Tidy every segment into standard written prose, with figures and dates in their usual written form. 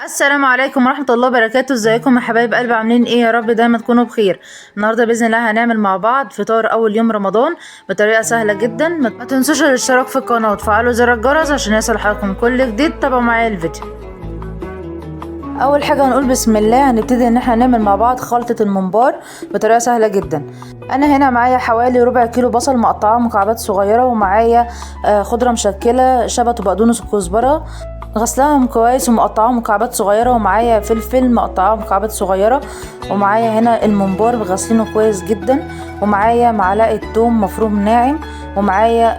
السلام عليكم ورحمة الله وبركاته. ازيكم يا حبايب قلبي، عاملين ايه؟ يا رب دايما تكونوا بخير. النهارده باذن الله هنعمل مع بعض فطار اول يوم رمضان بطريقة سهلة جدا. ما تنسوش الاشتراك في القناة وتفعلوا زر الجرس عشان يصل حضراتكم كل جديد. تابعوا معايا الفيديو. اول حاجة هنقول بسم الله. هنبتدي ان احنا نعمل مع بعض خلطه الممبار بطريقة سهلة جدا. انا هنا معايا حوالي ربع كيلو بصل مقطعاه مكعبات صغيرة، ومعايا خضرة مشكلة، شبت وبقدونس وكزبره، غسلهم كويس ومقطعاهم مكعبات صغيرة، ومعايا فلفل مقطعاه مكعبات صغيرة، ومعايا هنا الممبار غسلينه كويس جدا، ومعايا معلقه توم مفروم ناعم، ومعايا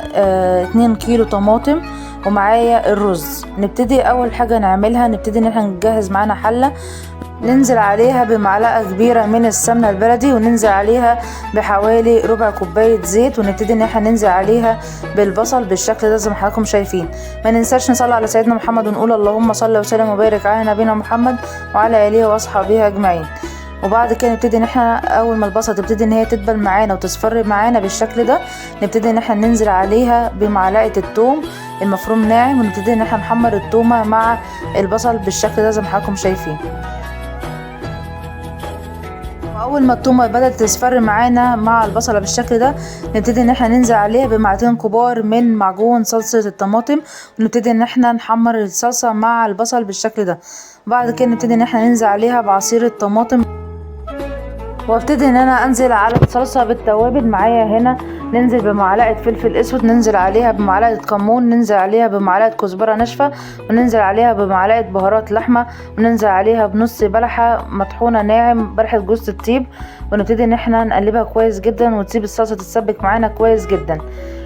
2 كيلو طماطم، ومعايا الرز. نبتدي اول حاجة نعملها، نبتدي ان احنا نجهز معانا حله ننزل عليها بمعلقه كبيرة من السمنة البلدي، وننزل عليها بحوالي ربع كوباية زيت، ونبتدي ان احنا ننزل عليها بالبصل بالشكل ده زي ما حضراتكم شايفين. ما ننساش نصلي على سيدنا محمد ونقول اللهم صل وسلم وبارك على نبينا محمد وعلى اله واصحابه اجمعين. وبعد كده نبتدي ان احنا اول ما البصله تبتدي ان هي تدبل معانا وتصفر معانا بالشكل ده، نبتدي ان احنا ننزل عليها بمعلقه الثوم المفروم ناعم، ونبتدي ان احنا نحمر الثومه مع البصل بالشكل ده زي ما حضراتكم شايفين. واول ما التومه بدات تصفر معانا مع البصله بالشكل ده، نبتدي ان احنا ننزل عليها بمعلقتين كبار من معجون صلصه الطماطم، ونبتدي ان احنا نحمر الصلصه مع البصل بالشكل ده. بعد كده نبتدي ان احنا ننزل عليها بعصير الطماطم، وابتدي ان انا انزل على الصلصه بالتوابل. معايا هنا ننزل بمعلقه فلفل اسود، ننزل عليها بمعلقه كمون، ننزل عليها بمعلقه كزبره ناشفة، وننزل عليها بمعلقه بهارات لحمه، وننزل عليها بنص بلحه مطحونه ناعم، بلحه جوز الطيب، ونبتدي ان احنا نقلبها كويس جدا، وتسيب الصلصه تتسبك معانا كويس جدا.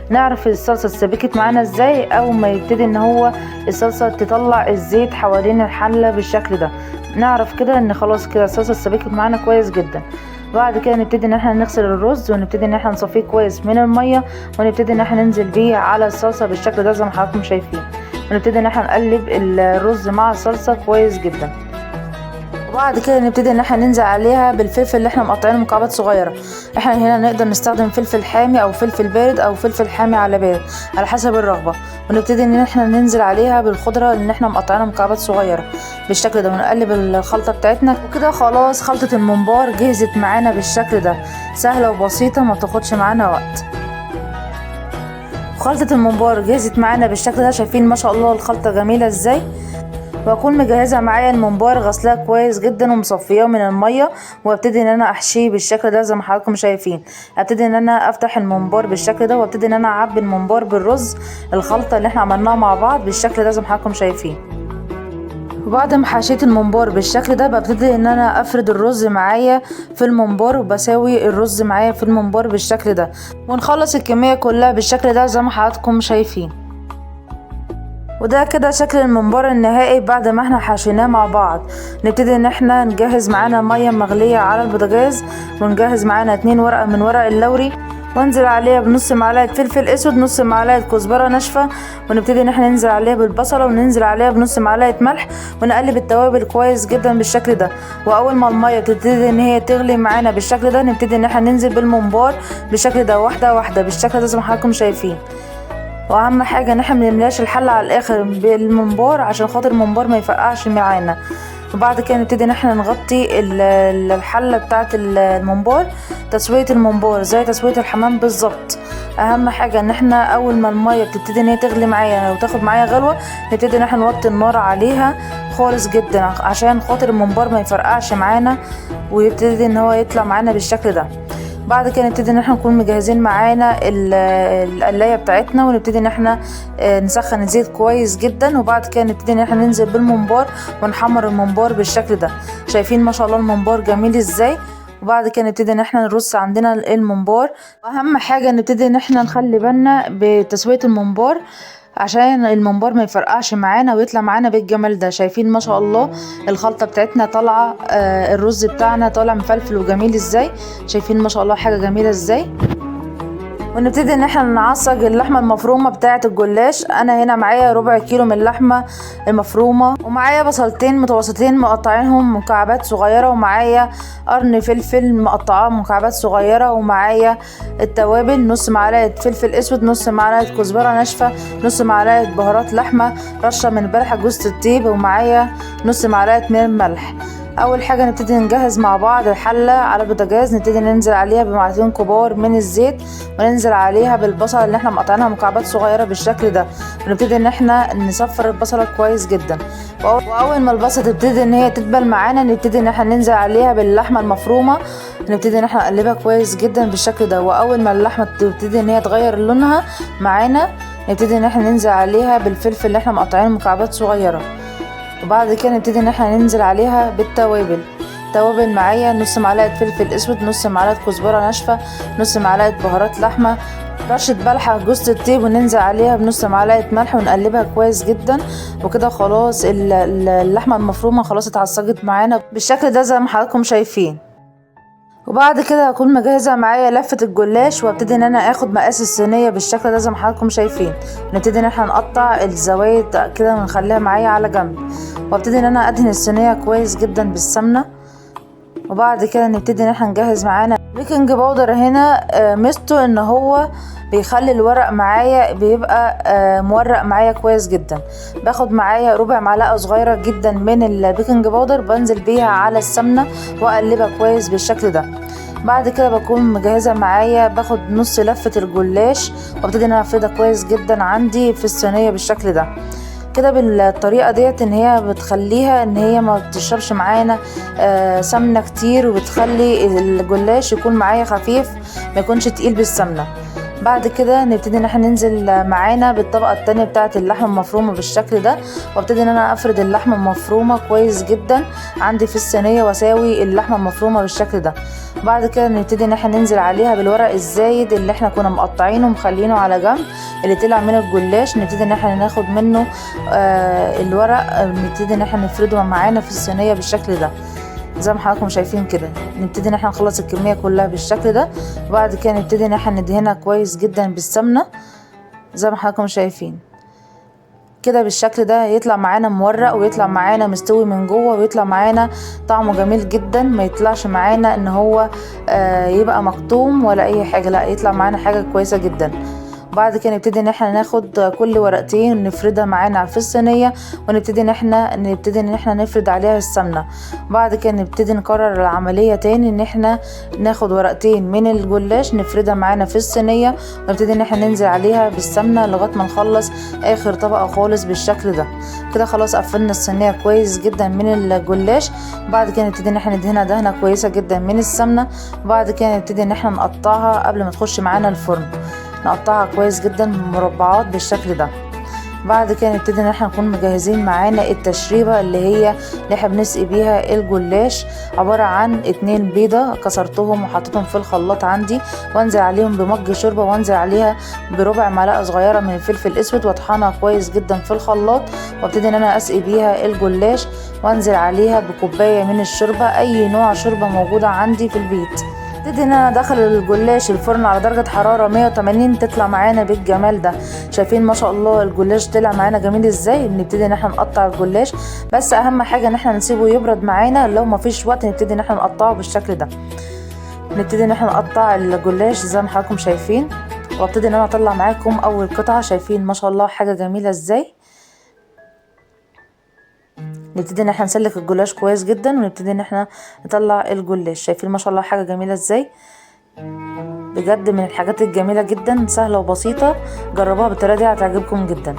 نعرف الصلصه اتسبكت معانا ازاي؟ اول ما يبتدي ان هو الصلصه تطلع الزيت حوالين الحلة بالشكل ده، نعرف كده ان خلاص كده الصلصه اتسبكت معانا كويس جدا. بعد كده نبتدي ان احنا نغسل الرز، ونبتدي ان احنا نصفيه كويس من المية، ونبتدي ان احنا ننزل بيه على الصلصه بالشكل ده زي ما حضراتكم شايفين، ونبتدي ان احنا نقلب الرز مع الصلصه كويس جدا. وبعد كده نبتدي ان احنا ننزل عليها بالفلفل اللي احنا مقطعينه مكعبات صغيرة. احنا هنا نقدر نستخدم فلفل حامي او فلفل بارد او فلفل حامي على بارد على حسب الرغبة، ونبتدي ان احنا ننزل عليها بالخضره اللي احنا مقطعينها مكعبات صغيرة بالشكل ده، ونقلب الخلطة بتاعتنا. وكده خلاص خلطه الممبار جهزت معانا بالشكل ده، سهلة وبسيطة ما بتاخدش معانا وقت. خلطه الممبار جهزت معانا بالشكل ده، شايفين ما شاء الله الخلطة جميلة ازاي. واكون مجهزة معايا الممبار، غسلاه كويس جدا ومصفياه من المية، وابتدي ان انا احشيه بالشكل ده زي ما حضراتكم شايفين. ابتدي ان انا افتح الممبار بالشكل ده، وابتدي ان انا اعبي الممبار بالرز الخلطة اللي احنا عملناها مع بعض بالشكل ده زي ما حضراتكم شايفين. وبعد ما حشيت الممبار بالشكل ده، ببتدي ان انا افرد الرز معايا في الممبار، وبساوي الرز معايا في الممبار بالشكل ده، ونخلص الكمية كلها بالشكل ده زي ما حضراتكم شايفين. وده كده شكل الممبار النهائي بعد ما احنا حشيناه مع بعض. نبتدي ان احنا نجهز معانا مية مغليه على البوتاجاز، ونجهز معانا 2 ورقة من ورق اللوري، وانزل عليها بنص معلقه فلفل اسود، نص معلقه كزبره ناشفة، ونبتدي ان احنا ننزل عليها بالبصله، وننزل عليها بنص معلقه ملح، ونقلب التوابل كويس جدا بالشكل ده. واول ما المية تبتدي ان هي تغلي معانا بالشكل ده، نبتدي ان احنا ننزل بالممبار بالشكل ده واحدة واحدة بالشكل ده زي ما حضراتكم شايفين. واهم حاجة ان احنا منملاش الحلة على الاخر بالممبار عشان خاطر الممبار ما يفرقعش معانا. وبعد كده نبتدي ان احنا نغطي الحلة بتاعه الممبار. تسويه الممبار زي تسويه الحمام بالظبط. اهم حاجة ان احنا اول ما المية بتبتدي ان هي تغلي معايا وتاخد معايا غلوه، نبتدي ان احنا نوطي النار عليها خالص جدا عشان خاطر الممبار ما يفرقعش معانا ويبتدي ان هو يطلع معانا بالشكل ده. بعد كده نبتدي ان احنا نكون مجهزين معانا القلايه بتاعتنا، ونبتدي ان احنا نسخن الزيت كويس جدا. وبعد كده نبتدي ان احنا ننزل بالممبار ونحمر الممبار بالشكل ده. شايفين ما شاء الله الممبار جميل ازاي. وبعد كده نبتدي ان احنا نرص عندنا الممبار. واهم حاجة نبتدي ان احنا نخلي بالنا بتسويه الممبار عشان الممبار ما يفرقعش معانا ويطلع معانا بالجمال ده. شايفين ما شاء الله الخلطة بتاعتنا طالعه، الرز بتاعنا طالع مفلفل وجميل ازاي. شايفين ما شاء الله حاجة جميلة ازاي. ونبتدي ان احنا نعصج اللحمة المفرومه بتاعه الجلاش. انا هنا معايا ربع كيلو من اللحمة المفرومه، ومعايا بصلتين متوسطين مقطعينهم مكعبات صغيرة، ومعايا قرن فلفل مقطعاه مكعبات صغيرة، ومعايا التوابل نص معلقه فلفل اسود، نص معلقه كزبره ناشفة، نص معلقه بهارات لحمه، رشه من بلح جوز الطيب، ومعايا نص معلقه من الملح. اول حاجة نبتدي نجهز مع بعض الحلة على البوتاجاز. نبتدي ننزل عليها بمعلقتين كبار من الزيت، وننزل عليها بالبصل اللي احنا مقطعينها مكعبات صغيرة بالشكل ده، ونبتدي ان احنا نصفر البصله كويس جدا. واول ما البصله تبتدي ان هي تدبل معانا، نبتدي ان احنا ننزل عليها باللحمه المفرومه، نبتدي ان احنا نقلبها كويس جدا بالشكل ده. واول ما اللحمة تبتدي ان هي تغير لونها معانا، نبتدي ان احنا ننزل عليها بالفلفل اللي احنا مقطعينه مكعبات صغيرة. وبعد كده نبتدي ان احنا ننزل عليها بالتوابل. توابل معايا نص معلقه فلفل اسود، نص معلقه كزبره ناشفة، نص معلقه بهارات لحمه، رشه بلح جوز الطيب، وننزل عليها بنص معلقه ملح ونقلبها كويس جدا. وكده خلاص اللحمة المفرومه خلاص اتعصجت معانا بالشكل ده زي ما حضراتكم شايفين. وبعد كده هكون مجهزة معايا لفه الجلاش، وابتدي ان انا اخد مقاس الصينية بالشكل ده زي ما حضراتكم شايفين. نبتدي ان احنا نقطع الزوايد كده ونخليها معايا على جنب، وابتدي ان انا ادهن الصينية كويس جدا بالسمنه. وبعد كده نبتدي ان احنا نجهز معانا baking powder. هنا ميزته ان هو بيخلي الورق معايا بيبقى مورق معايا كويس جدا. باخد معايا ربع معلقه صغيرة جدا من ال baking powder، بنزل بيها على السمنة واقلبها كويس بالشكل ده. بعد كده بكون مجهزة معايا، باخد نص لفه الجلاش وابتدي ان انا افردها كويس جدا عندي في الصينية بالشكل ده كده. بالطريقة ديت ان هي بتخليها ان هي ما بتشربش معانا سمنه كتير، وبتخلي الجلاش يكون معايا خفيف ما يكونش تقيل بالسمنه. بعد كده نبتدي ان احنا ننزل معانا بالطبقه التانية بتاعه اللحمة المفرومه بالشكل ده، وابتدي ان انا افرد اللحمة المفرومه كويس جدا عندي في الصينية، واساوي اللحمة المفرومه بالشكل ده. بعد كده نبتدي ان احنا ننزل عليها بالورق الزايد اللي احنا كنا مقطعينه ومخلينه على جنب اللي طلع من الجلاش، نبتدي ان احنا ناخد منه الورق، نبتدي ان احنا نفرده معانا في الصينية بالشكل ده زي ما حضراتكم شايفين كده. نبتدي ان احنا نخلص الكمية كلها بالشكل ده. وبعد كده نبتدي ان احنا ندهنها كويس جدا بالسمنه زي ما حضراتكم شايفين كده بالشكل ده. يطلع معانا مورق، ويطلع معانا مستوي من جوه، ويطلع معانا طعمه جميل جدا، ما يطلعش معانا ان هو يبقى مكتوم ولا اي حاجة، لا يطلع معانا حاجة كويسة جدا. بعد كده نبتدي ان احنا ناخد كل ورقتين نفردها معانا في الصينية، ونبتدي ان احنا نفرد عليها السمنة. بعد كده نبتدي نكرر العملية تاني، ان احنا ناخد ورقتين من الجلاش نفردها معانا في الصينية، ونبتدي ان احنا ننزل عليها بالسمنه لغاية ما نخلص اخر طبقه خالص بالشكل ده كده. خلاص قفلنا الصينية كويس جدا من الجلاش. بعد كده نبتدي ان احنا ندهنها دهنه كويسة جدا من السمنة. بعد كده نبتدي ان احنا نقطعها قبل ما تخش معانا الفرن، نقطعها كويس جدا مربعات بالشكل ده. بعد كده نبتدي ان احنا نكون مجهزين معانا التشريبه اللي احنا بنسقي بيها الجلاش، عبارة عن 2 بيضة كسرتهم وحطيتهم في الخلاط عندي، وانزل عليهم بمج شوربة، وانزل عليها بربع معلقه صغيرة من الفلفل الاسود، واطحنها كويس جدا في الخلاط، وابتدي ان انا اسقي بيها الجلاش، وانزل عليها بكوبايه من الشوربة، اي نوع شوربة موجودة عندي في البيت. ابتدي ان انا ادخل الجلاش الفرن على درجة حرارة 180، تطلع معانا بالجمال ده. شايفين ما شاء الله الجلاش طلع معانا جميل ازاي. بنبتدي ان احنا نقطع الجلاش، بس اهم حاجة ان احنا نسيبه يبرد معانا، لو ما فيش وقت نبتدي ان احنا نقطعه بالشكل ده. نبتدي ان احنا نقطع الجلاش زي ما حضراتكم شايفين، وابتدي ان انا اطلع معاكم اول قطعة. شايفين ما شاء الله حاجة جميلة ازاي. نبتدي ان احنا نسلك الجلاش كويس جدا، ونبتدي ان احنا نطلع الجلاش. شايفين ما شاء الله حاجة جميلة ازاي، بجد من الحاجات الجميلة جدا، سهلة وبسيطة، جربوها بالطريقة دي هتعجبكم جدا.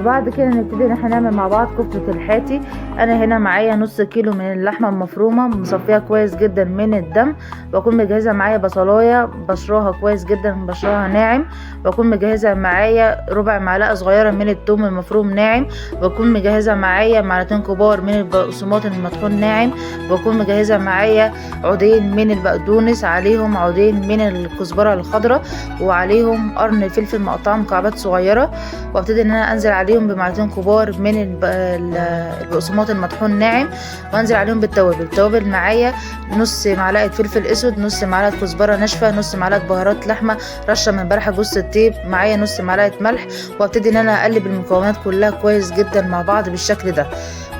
وبعد كده نبتدي ان احنا نعمل مع بعض كفتة الحاتي. انا هنا معايا نص كيلو من اللحمة المفرومه مصفيها كويس جدا من الدم، واكون مجهزة معايا بصلايه بشراها كويس جدا، بشراها ناعم، واكون مجهزة معايا ربع معلقه صغيرة من الثوم المفروم ناعم، واكون مجهزة معايا معلقتين كبار من البقسماط المطحون ناعم، واكون مجهزة معايا عودين من البقدونس، عليهم عودين من الكزبره الخضراء، وعليهم قرن فلفل مقطع مكعبات صغيرة، وابتدي ان انا انزل عليهم بمعلقتين كبار من البقسماط طماطم مطحون ناعم، وانزل عليهم بالتوابل. التوابل معايا نص معلقه فلفل اسود، نص معلقه كزبره ناشفة، نص معلقه بهارات لحمه، رشه من بلح جوز الطيب، معايا نص معلقه ملح. وابتدي ان انا اقلب المكونات كلها كويس جدا مع بعض بالشكل ده.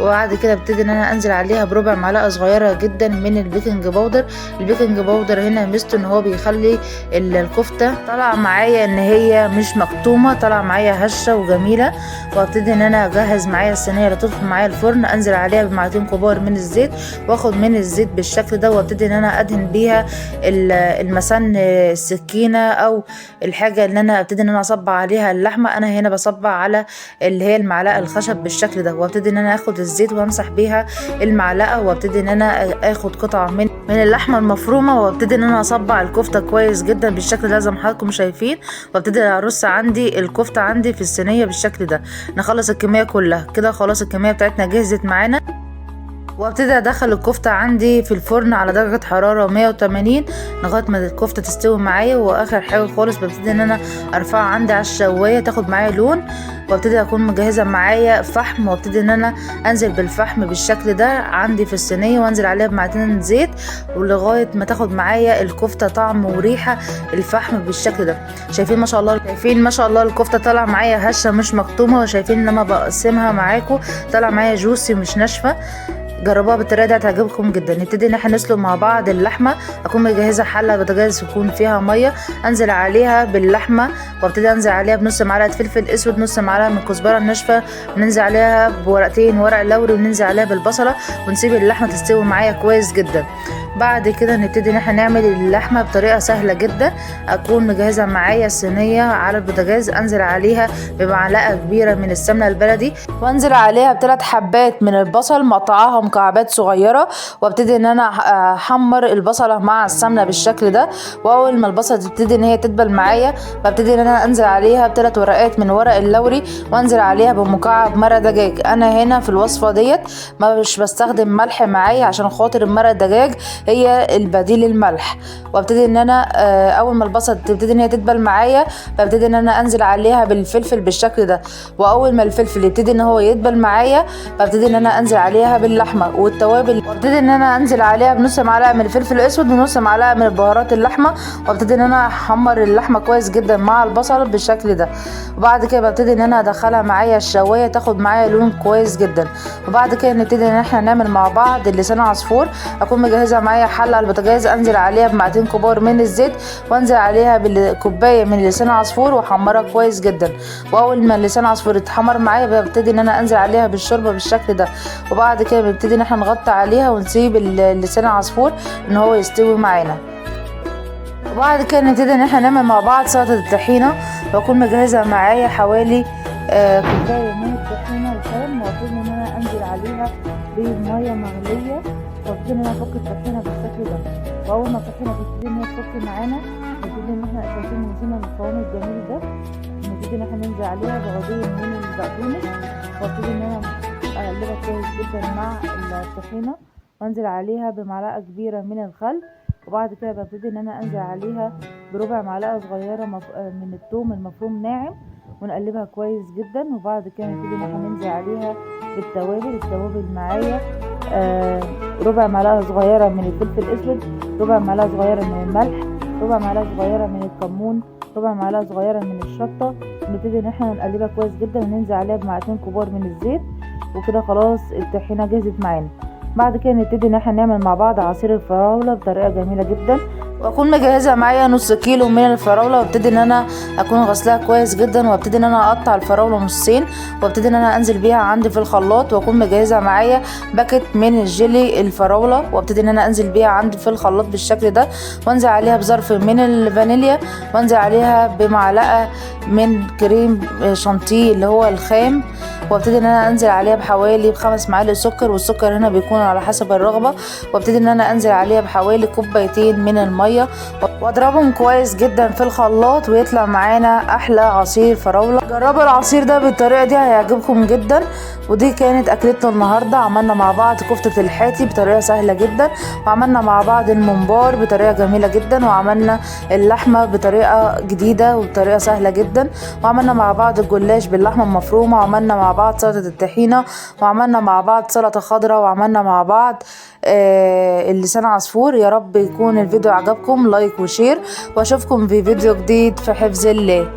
وبعد كده ابتدي ان انا انزل عليها بربع معلقه صغيرة جدا من ال baking powder. ال baking powder هنا ميزته ان هو بيخلي الكفتة طالعه معايا ان هي مش مكتومة، طالعه معايا هشه وجميلة. وابتدي ان انا اجهز معايا الصينية اللي تدخل معايا الفرن، انزل عليها بمعلقتين كبار من الزيت، واخد من الزيت بالشكل ده، وابتدي ان انا ادهن بيها المسن السكينة او الحاجة اللي انا ابتدي ان انا اصبع عليها اللحمة. انا هنا بصبع على اللي هي المعلقة الخشب بالشكل ده، وابتدي ان انا اخد الزيت وامسح بيها المعلقة، وابتدي ان انا اخد قطعه من اللحمة المفرومه، وابتدي ان انا اصبع الكفتة كويس جدا بالشكل ده زي ما حضراتكم شايفين. وابتدي ارص عندي الكفتة عندي في الصينية بالشكل ده. نخلص الكمية كلها كده، خلاص الكمية بتاعتنا جهزت معانا. وابتدي ادخل الكفتة عندي في الفرن على درجه حرارة 180 لغاية ما الكفتة تستوي معايا. واخر حاجة خالص ببتدي ان انا ارفعها عندي على الشوايه تاخد معايا لون، وابتدي اكون مجهزة معايا فحم، وابتدي ان انا انزل بالفحم بالشكل ده عندي في الصينية، وانزل عليها بمعلقتين زيت، ولغاية ما تاخد معايا الكفتة طعم وريحه الفحم بالشكل ده. شايفين ما شاء الله، شايفين ما شاء الله الكفتة طالعه معايا هشه مش مكتومة، وشايفين لما بقسمها معاكم طالعه معايا جوسي مش ناشفة. جربوها بالطريقة دي هتعجبكم جدا. نبتدي ان احنا نسلق مع بعض اللحمة. اكون مجهزة حله بوتاجاز يكون فيها مية، انزل عليها باللحمه، وابتدي انزل عليها بنص معلقه فلفل اسود، نص معلقه من الكزبره الناشفه، وننزل عليها بورقتين ورق لوري، وننزل عليها بالبصله، ونسيب اللحمة تستوي معايا كويس جدا. بعد كده نبتدي ان احنا نعمل اللحمة بطريقة سهلة جدا. اكون مجهزة معايا الصينية على البوتاجاز، انزل عليها بمعلقه كبيرة من السمنة البلدي، وانزل عليها بثلاث حبات من البصل مقطعاها مكعبات صغيرة، وابتدي ان انا احمر البصله مع السمنة بالشكل ده. واول ما البصله تبتدي ان هي تدبل معايا، ببتدي ان انا انزل عليها بثلاث ورقات من ورق اللوري، وانزل عليها بمكعب مرق دجاج. انا هنا في الوصفة ديت مش بستخدم ملح معايا عشان خاطر المرق الدجاج هي البديل الملح. وابتدي ان انا اول ما البصل تبتدي ان هي تدبل معايا، ببتدي ان انا انزل عليها بالفلفل بالشكل ده. واول ما الفلفل يبتدي ان هو يدبل معايا، ببتدي ان انا انزل عليها باللحمه والتوابل، وابتدي ان انا انزل عليها بنص معلقه من الفلفل الاسود ونص معلقه من البهارات اللحمة، وابتدي ان انا احمر اللحمة كويس جدا مع البصل بالشكل ده. وبعد كده ببتدي ان انا ادخلها معايا الشوايه تاخد معايا لون كويس جدا. وبعد كده نبتدي ان احنا نعمل مع بعض اللسان عصفور. اكون مجهزة معايا حله على البوتاجاز، انزل عليها بمعلقتين كبار من الزيت، وانزل عليها بالكوبايه من لسان عصفور، واحمرها كويس جدا. واول ما لسان عصفور يتحمر معايا، ببتدي ان انا انزل عليها بالشوربه بالشكل ده. وبعد كده بنبتدي ان احنا نغطي عليها ونسيب اللسان عصفور ان هو يستوي معانا. وبعد كده نبتدي ان احنا نعمل مع بعض سلطة الطحينه. واكون مجهزة معايا حوالي كوباية من الطحينه الخام، وابتدي ان انا انزل عليها بميه مغليه، وابتدي ان انا افك الطحينه بالشكل ده. واول ما الطحينه تبتدي ان هي تفك معانا، نبتدي ان احنا شايفين نزلنا القوام الجميل ده، نبتدي ان احنا ننزل عليها بعودين من البقدونس، وابتدي ان انا اقلبها كويس جدا مع الطحينه، وانزل عليها بمعلقه كبيرة من الخل. وبعد كده ببتدي ان انا انزل عليها بربع معلقه صغيرة من الثوم المفروم ناعم، ونقلبها كويس جدا. وبعد كده نبتدي ان احنا ننزل عليها بالتوابل. التوابل معايا ربع معلقه صغيرة من الفلفل الاسود، ربع معلقه صغيرة من الملح، ربع معلقه صغيرة من الكمون، ربع معلقه صغيرة من الشطه. نبتدي ان احنا نقلبها كويس جدا، وننزل عليها بمعلقتين كبار من الزيت. وكده خلاص الطحينه جهزت معانا. بعد كده نبتدي ان احنا نعمل مع بعض عصير الفراوله بطريقة جميلة جدا. واكون مجهزة معايا نص كيلو من الفراوله، وابتدي ان انا اكون غسلاها كويس جدا، وابتدي ان انا اقطع الفراوله نصين، وابتدي ان انا انزل بيها عندي في الخلاط. واكون مجهزة معايا باكت من الجيلي الفراوله، وابتدي ان انا انزل بيها عندي في الخلاط بالشكل ده، وانزل عليها بظرف من الفانيليا، وانزل عليها بمعلقه من كريم شانتيه اللي هو الخام، وابتدي ان انا انزل عليها بحوالي 5 معالق سكر، والسكر هنا بيكون على حسب الرغبة. وابتدي ان انا انزل عليها بحوالي كوبايتين من المية، واضربهم كويس جدا في الخلاط، ويطلع معانا احلى عصير فراولة. جربوا العصير ده بالطريقة دي هيعجبكم جدا. ودي كانت اكلتنا النهاردة، عملنا مع بعض كفتة الحاتي بطريقة سهلة جدا، وعملنا مع بعض الممبار بطريقة جميلة جدا، وعملنا اللحمة بطريقة جديدة وبطريقة سهلة جدا، وعملنا مع بعض الجلاش باللحمة المفرومة، وعملنا مع بعض سلطة الطحينة، وعملنا مع بعض سلطة خضراء، وعملنا مع بعض اللسان عصفور. يا رب يكون الفيديو عجبكم، like و share، واشوفكم في فيديو جديد في حفظ الله.